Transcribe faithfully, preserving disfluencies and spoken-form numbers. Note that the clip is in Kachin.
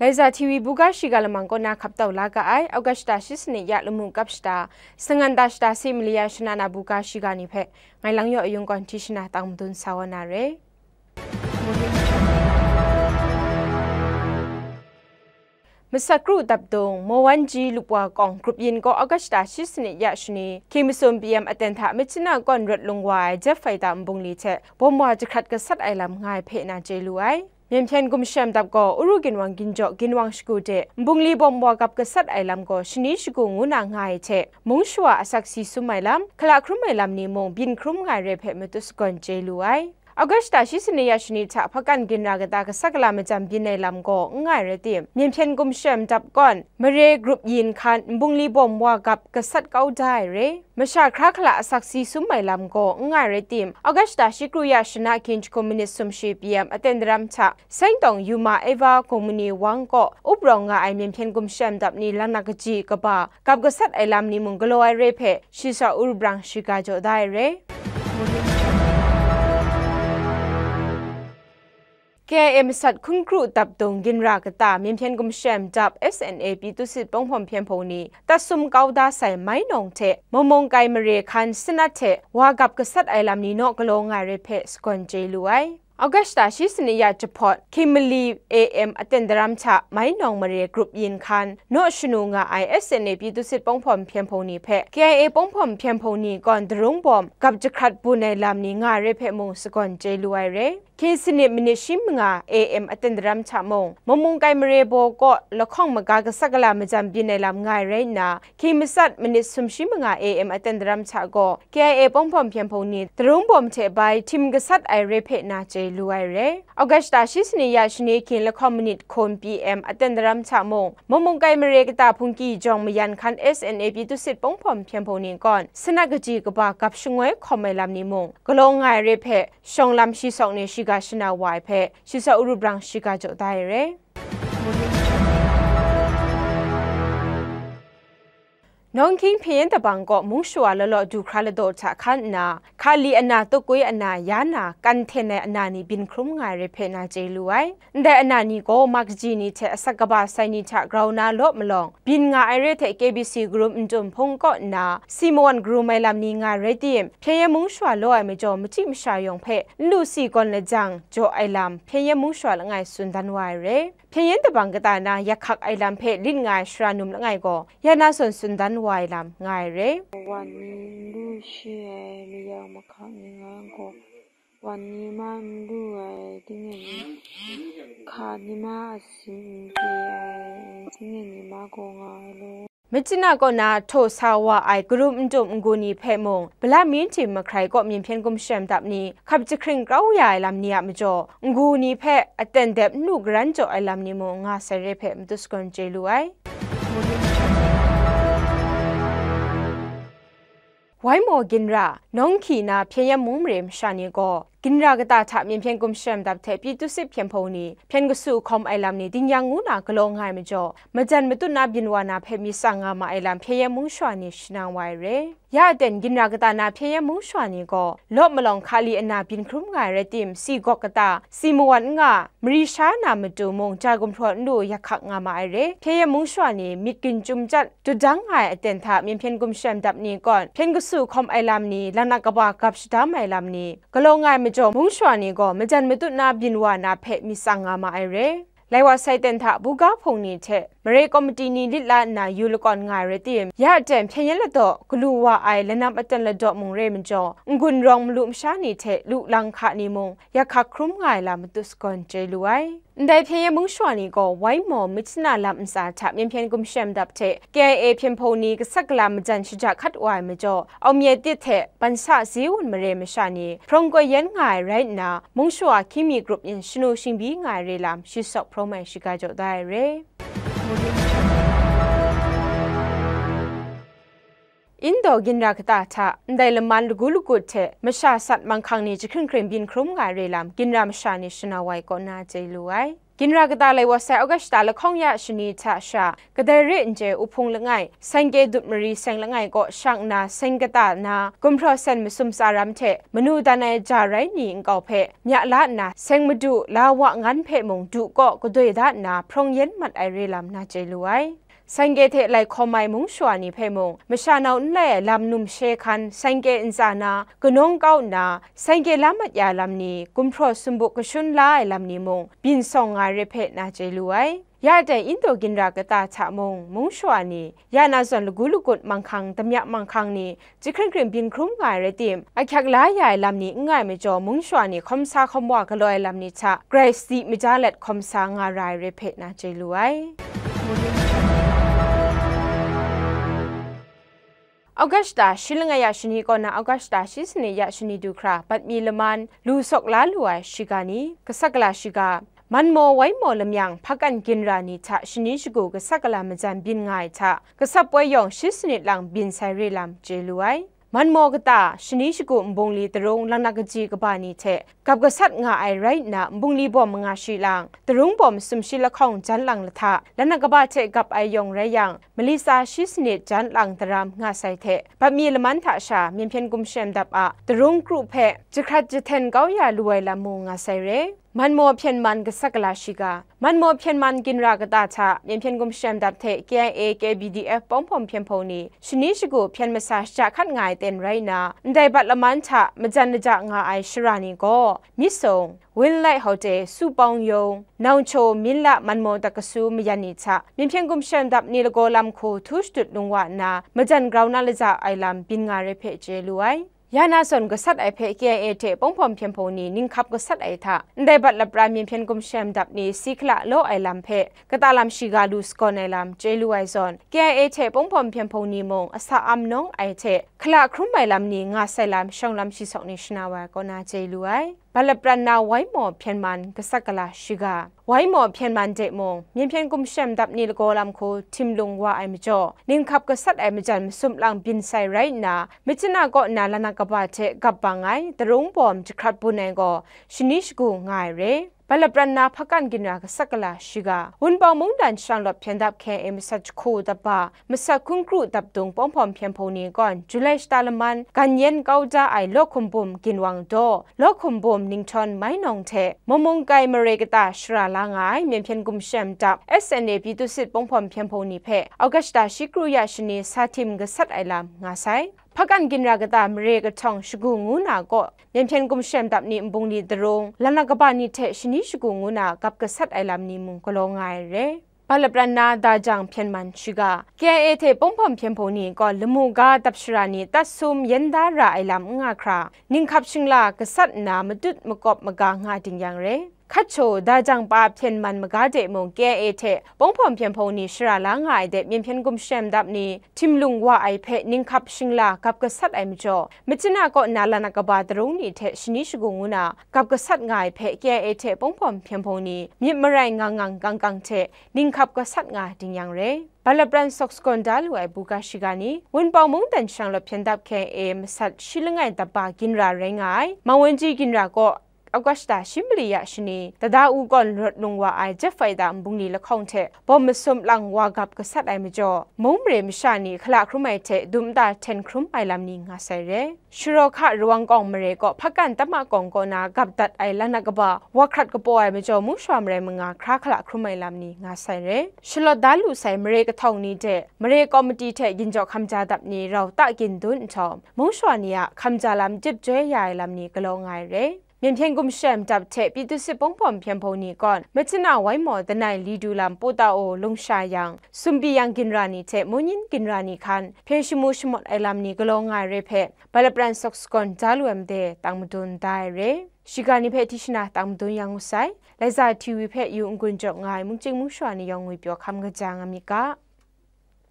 Laiza T V buga shiga lamang kaw na hkap tau la ga ai, August shi sanit ya lamu kap shata, sangan da shata si mali ya shana na buga shiga ni hpe, ngai Langyaw Ayung kawn hti shana tang madun sa wa na re. Masakru dapdung, Mawanji Lupwa Kawng grup yin kaw August shi sanit ya shani, hkying masum P M aten hta Myitkyina kawn rawt lung wa ai jet fighter nbungli hte bawm wa jahkrat gasat ai lam nga ai hpe na chye lu ai. Myen hpyen gumshem dap gaw Uru ginwang ginjaw ginwang shagu de nbungli bawm wa gap gasat ai lam gaw shani shagu ngu na nga ai hte, mung shawa asak si sum ai lam, hkala hkrum ai lam ni mung byin hkrum nga ai re hpe matut sagawn chye lu ai. August shi sanit ya shani hta hpakan ginra kata gasat gala majan byin ai lam gaw n nga ai rai tim, myen hpyen gumshem dap kawn mare grup yin hkan nbungli bawm wa gap gasat kau da ai re. Masha hkra hkala asak si sum ai lam gaw n nga ai rai tim, August shi kru ya shana hkying jahkum minit sumshi P M aten daram hta, Sengtawng Yuma Eva Gongmani Wang kaw up rawng nga ai myen hpyen gumshem dap ni laknak kaji kaba gap gasat ai lam ni mung galaw ai re hpe, shi sa Uru brang shiga jaw da ai re. K I A masat hkun kru dapdung ginra kata myen hpyen gumshem dap S N A pyi tusit panghpawm hpyen hpung ni, tatsum kau da sai Mainawng hte Mamungkai mare hkan sanat hte wa gap gasat ai lam ni naw galaw nga ai re hpe sagawn chye lu ai. August shi sanit ya jahpawt, hkying mali A M aten daram hta Mainawng mare grup yin hkan naw shanu nga ai S N A pyi tusit panghpawm hpyen hpung ni hpe K I A panghpawm hpyen hpung ni kawn darung bawm gap jahkrat bun ai lam ni nga ai re hpe mung sagawn chye lu ai re. Hkying sanit minit shi manga A M aten daram hta mung, Mamungkai mare baw kaw lahkawng maga gasat gala majan byin ai lam nga ai rai nna, hkying matsat minit sumshi manga A M aten daram hta gaw, K I A panghpawm hpyen hpung ni, darung bawm hte bai htim gasat ai re hpe na chye lu ai re. August shi sanit ya shani hkying lahkawng minit hkum P M aten daram hta mung, Mamungkai mare kata hpungki jawng mayan hkan S N A pyi tusit panghpawm hpyen hpung ni kawn, sanat kaji kaba gap shangoi hkawm ai lam ni mung, galaw nga ai re hpe, shawng lam shi sawk ni shiga shana wa ai hpe, shi sa Uru brang shiga jaw da ai re. Nawng Hkying hpyen yen dabang kaw mung shawa law law du hkra ladaw hta hkan nna, hkali ana, tukgwi ana, ya na, kan hten ai ana ni byin hkrum nga ai re hpe na chye lu ai. Ndai ana ni gaw ma kaji ni hte asak kaba sai ni hta grau na law malawng, byin nga ai re hte K B C karum n-tum hpung kaw nna, si mawan karum ai lam ni nga ai rai tim, hpyen yen mung shawa law ai majaw machyi masha yawng hpe n lu si gawn lajang jaw ai lam, hpyen yen mung shawa langai tsun dan wa ai re. Hpyen yen dabang kata na yak hkak ai lam hpe lit nga ai sara num langai gaw, ya na zawn tsun dan wa ai lam nga ai re. Wan ni n lu shi ai mayang mahkang ni nga gaw, wan ni ma n lu ai tingnyang ni, hka ni ma asin n pyi ai tingnyang ni ma gaw nga ai law. Myitkyina kaw na htaw sa wa ai karum n-tum n-gun ni hpe mung, Bala Myin Tim Mahkrai kaw myin hpyen gumshem dap ni, hkap jahkring grau ya ai lam ni a majaw, n-gun ni hpe aten dep n lu garan jaw ai lam ni mung nga sai re hpe matut sagawn chye lu ai. Waimaw ginra, Nawng Hkyi na hpyen yen mung mare masha ni gaw, ginra kata hta myin hpyen gumshem dap hte pyi tusit hpyen hpung ni, hpyen kasu hkawm ai lam ni dingyang ngu na galaw nga ai majaw, majan matut na byin wa na hpe myit tsang nga ma ai lam hpyen yen mung shawa ni shana wa ai re. Ya aten ginra kata na hpyen yen mung shawa ni gaw, law malawng hkali ana byin hkrum nga ai rai tim, si gawk kata, si mawan n nga, mari sha na matu mung ja gumhpraw n lu yak hkak nga ma ai re. Hpyen yen mung shawa ni myit gun chyum chyat dut dang nga ai aten hta myin hpyen gumshem dap ni kawn, hpyen kasu hkawm ai lam ni, laknak kaba gap shadam ai lam ni, galaw nga ai majaw, mung shawa ni gaw majan matut na byin wa na hpe myit tsang nga ma ai re. Lai wa sai ten hta buga hpung ni hte mare komiti ni lit la nna yu lakawn nga ai rai tim, ya aten hpyen yen ladaw galu wa ai lanam aten ladaw mung re majaw, n-gun rawng malu masha ni hte lu lang hka ni mung yak hkak hkrum nga ai lam matut sagawn chye lu ai. Ndai hpyen yen mung shawa ni gaw, Waimaw Myitkyina lam ntsa hta myin hpyen gumshem dap hte K I A hpyen hpung ni gasat gala majan shaja hkat wa ai majaw, Aung Mye Tit hte Ban Sa Ze Wun mare masha ni hprawng koi yen nga ai rai nna, mung shawa hkying mi grup yin shanu shingbyi nga ai re lam shi sawk hprawm ai shiga jaw da ai re. Indaw ginra kata hta ndai laman lagu lagut hte masha sat manghkang ni jahkring hkring byin hkrum nga ai re lam ginra masha ni shana wa ai kaw na chye lu ai. Ginra kata lai wa sai Augusta lahkawng ya shani hta sha, kadai re n chye uhpung langai, Sangke dut mari seng langai kaw shang nna seng kata na gumhpraw sen masum tsaram hte manu dan ai ja rai ni nkau hpe mya la nna, seng madu la wa ngan hpe mung du kaw kadoi da nna hprawng yen mat ai re lam na chye lu ai. Sangke hte lai hkawm ai mung shawa ni hpe mung, masha nau n lai ai lam num she hkan, sangke ntsa na kanawng kau nna, sangke la mat ya lam ni, gumhpraw sumbu kashun la ai lam ni mung, byin sawng nga ai re hpe na chye lu ai. Ya dai Indo ginra kata hta mung, mung shawa ni, ya na zawn lagu lagut manghkang, damya manghkang ni, jahkring kring byin hkrum nga ai rai tim, ahkyak la ya ai lam ni n nga ai majaw, mung shawa ni hkawm sa hkawm wa galaw ai lam ni hta grai sadi maja let hkawm sa nga ra ai re hpe na chye lu ai. Augusta shi langai ya shani kaw na Augusta shi sanit ya shani du hkra, bat mi laman, lu sawk la lu ai shiga ni, gasat gala shiga, Manmaw, Waimaw lamyang hpakan ginra ni hta shani shagu gasat gala majan byin nga ai hta, gasat poi yawng shi sanit lang byin sai re lam chye lu ai. Manmaw kata, shani shagu nbungli tarung lanak kaji kaba ni hte gap gasat nga ai rai nna, nbungli bawm manga shi lang, tarung bawm sumshi lahkawng jan lang lahta, lanak kaba hte gap ai yawng rai yang, Malisa shi sanit jan lang daram nga sai hte, bat mi laman hta sha, Myen hpyen gumshem dap a tarung kru hpe jahkrat jahten kau ya lu ai lam mung nga sai re. Manmaw hpyen man gasat gala shiga. Manmaw hpyen man ginra kata hta, Myen hpyen gumshem dap hte K I A, K B D F pawng hpawm hpyen hpaw ni, shani shagu hpyen masa shada hkat nga ai ten rai nna, ndai bat laman hta majan laja nga ai shara ni gaw, Misong, Winlight Hotel, Supawng Yawng, Naungcho, Minla, Manmaw dakasu mayan ni hta, Myen hpyen gumshem dap ni lagaw lam hku htu shadut lung wa nna, majan grau na laja ai lam byin nga re hpe chye lu ai. Ya na zawn gasat ai hpe K I A hte pawng hpawm hpyen hpaw ni ninghkap gasat ai hta, ndai bat lapran Myen hpyen gumshem dap ni si hkala law ai lam hpe, kata lam shiga lu sagawn ai lam chye lu ai zawn, K I A hte pawng hpawm hpyen hpaw ni mung asa am nawng ai hte, hkala hkrum ai lam ni nga sai lam shawng lam shi sawk ni shana wa ai kaw na chye lu ai. Bat lapran na Waimaw hpyen man gasat gala shiga. Waimaw hpyen man de mung, Myen hpyen gumshem dap ni lagaw lam hku htim lung wa ai majaw, ninghkap gasat ai majan masum lang byin sai rai nna, Myitkyina kaw na lanak kaba hte gap bang ai, tarung bawm jahkrat bun ai gaw, shani shagu nga ai re. Bat lapran na hpakan ginra gasat gala shiga. Wunpawng mungdan shanglawt hpyen dap K I A masat jahku dap ba, masat hkun kru dap dung pawng hpawm hpyen hpaw ni gawn, July shata laman, gan yen kau da ai law hkum bum ginwang daw, law hkum bum ninghtawng mai nawng hte, Mamung kai mare kata shara la nga ai Myen hpyen gumshem dap S N A Pyithusit pawng hpawm hpyen hpaw ni hpe, Augusta shi kru ya shani sa htim gasat ai lam nga sai. Hpakan ginra kata mare kahtawng shagu ngu na gaw, Myen hpyen gumshem dap ni nbungli darung, lanak kaba ni hte shani shagu ngu na gap gasat ai lam ni mung galaw nga ai re. Bat lapran na Dajang hpyen man shiga. K I A hte pawng hpawm hpyen hpaw ni gaw lamu ga dap shara ni tat sum yen da ra ai lam n nga hkra, ninghkap shingla gasat nna matut makawp maga nga ding yang re. Hkatcho, Dajang pa hpyen man maga de mung K I A hte pawng hpawm hpyen hpaw ni shara la nga ai de Myen hpyen gumshem dap ni htim lung wa ai hpe ninghkap shingla gap gasat ai majaw, Myitkyina kaw na lanak kaba darung ni hte shani shagu ngu na gap gasat nga ai hpe K I A hte pawng hpawm hpyen hpaw ni myit marai ngang ngang kang kang hte ninghkap gasat nga ding yang re. Bat lapran sawk sagawn da lu ai buga shiga ni, Wunpawng mungdan shanglawt hpyen dap K I A masat shi langai dap ba ginra rai nga ai, Mangwunji ginra kaw, Augusta shi mali ya shani, Dada U gawn rawt lung wa ai jet fighter nbungli lahkawng hte bawm masum lang wa gap gasat ai majaw, mung mare masha ni hkala hkrum ai hte dum nta hten hkrum ai lam ni nga sai re. Sharaw hka Rawang kawng mare kaw hpakan Tama kawng kaw na gap dat ai lanak kaba wa hkrat kapaw ai majaw, mung shawa marai manga hkra hkala hkrum ai lam ni nga sai re. Shalawt da lu sai mare kahtawng ni de, mare kawmiti hte ginjaw hkamja dap ni rau ta gin dun nhtawm, mung shawa ni a hkamja lam jip joi ya ai lam ni galaw nga ai re. Myen hpyen gumshem dap hte Pyithusit pawng hpawm hpyen hpaw ni gawn, Myitkyina Waimaw danai li du lam Pawtaw lungsha yang, Sumpi yang ginra ni hte Munyin ginra ni hkan hpyen shamu shamawt ai lam ni galaw nga ai re hpe, bat lapran sawk sagawn da lu ai made tang madun da ai re. Shiga ni hpe tishina tang madun yang ngu sai. Laiza T V hpe yu n-gun jaw nga ai mungchying mungshawa ni yawng ngwipyaw hkam kaja nga myit ga.